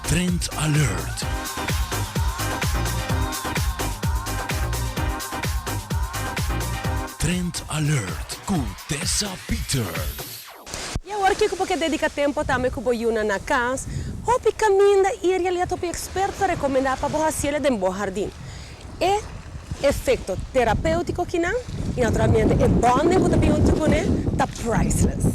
Trend Alert. Trend Alert ku Tessa Peters. I awor kiko bo ke dedica tempo tambe ku bo yunan na kas? Hopi kaminda i en realidat hopi eksperto ta rekomendá pa bo hasiel den bo hardin. E efekto terapeutiko kinan i naturalmente e bonding ku ta bin huntu kuné ta priceless.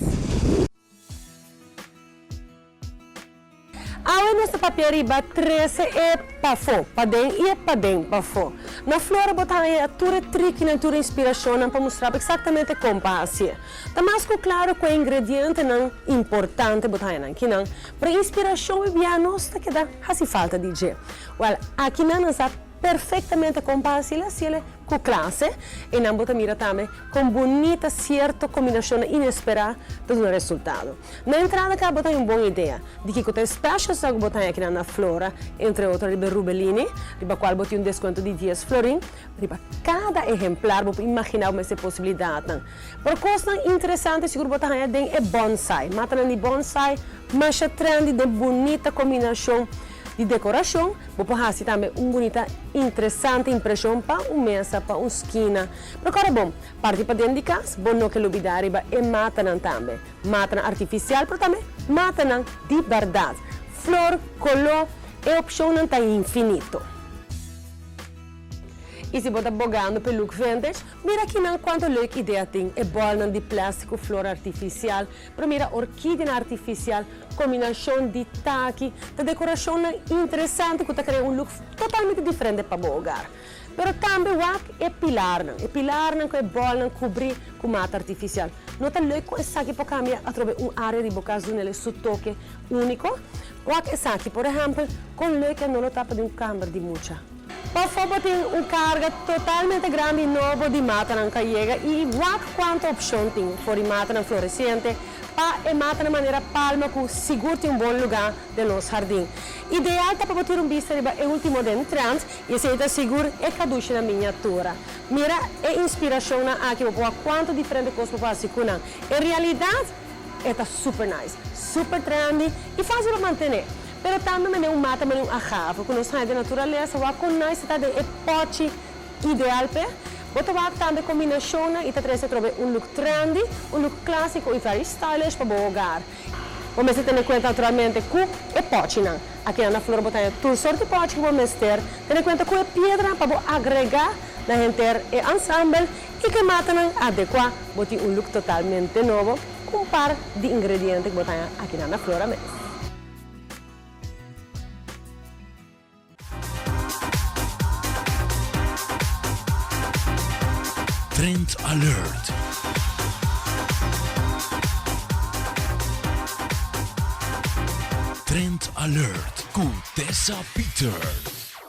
Awe nos ta papia riba trese e pafó paden i e paden pafó. Na Flora bo ta haña tur e trikinan, tur e inspirashonnan pa mustra bo eksaktamente kon pa hasié. Ta mas ku klaro ku e ingredientenan importante bo ta haña nan kinan, pero e inspirashon bibia nos ta keda hasi falta di dje. Wèl, akinan nan sa perfectamente con pa haci haciele cu clase y nan bo ta mira tambe con bunita cierto combinacionnan inespera ta duna resultado. Na entrada caba bo ta haña un bon idea di kico ta e specials nan cu bo ta haña akinan na Flora, entre otro riba e Rubellini, riba cual bo tin un descuento di dies florin riba cada ehemplar. Bo por imagina bo mes e posibilidadnan. Pero cosnan interesante sigur bo ta haña den e bonsai. Matanan di bonsai masha trendy den bunita combinacion di decoracion. Bo por hasi tambe un bunita interesante impresion pa un mesa, pa un skina. Pero kòrda bon, parti paden di kas, bo no ke lubidá riba e matanan tambe. Matanan artifisial pero tambe matanan di bèrdat. Flor, koló, e opshonnan ta infinito. I si bo ta bogando p'e look vintage, mira kinan kuantu leuk idea tin, e bòlnan di plastic ku flor artifisial, pero mira orkidianan artifisial, Kombinashon di taki ta dekorashonnan interesante ku ta krea un look totalmente diferente pa bo hogar. Pero tambe wak e pilarnan, e pilarnan ku e bòlnan kubrí ku mata artifisial. No ta leuk ku esaki por kambia atrobe un área di bo kas dun'el su toke úniko? Wak esaki, por ehèmpel, kon leuk e no lo ta pa den un kamber di mucha. Pafó bo tin un karga totalmente grandi nobo di matanan ku a yega i wak kuantu opshon tin for di matanan floresiente pa e matanan manera palma ku sigur tin un bon lugá den nos hardin. Ideal ta pa bo tira un bista riba e último den trend i esei ta sigur e kadushinan miniatura. Mira e inspirashonnan aki bo por wak kuantu diferente kos bo por hasi ku nan. En realidat e ta super nice, super trendy i fásil pa mantené. Pero tambe manera un mata manera un agave ku nos haña den naturalesa wak kon nice ta den e pochi ideal p'e. Bo ta wak tambe kombinashonnan i ta trese atrobe un look trendy, un look klásiko i very stylish pa bo hogar. Bo mester tene kuenta naturalmente ku e pochinan. Akinan na Flor bo ta haña tur sort di pochi ku bo mester. Tene kuenta ku e piedranan pa bo agregá na henter e ensemble i ku e matanan adekuá bo tin un look totalmente nobo ku un par di ingrediente ku bo ta haña akinan na Flora mes. Trend Alert. Trend Alert ku Tessa Peters.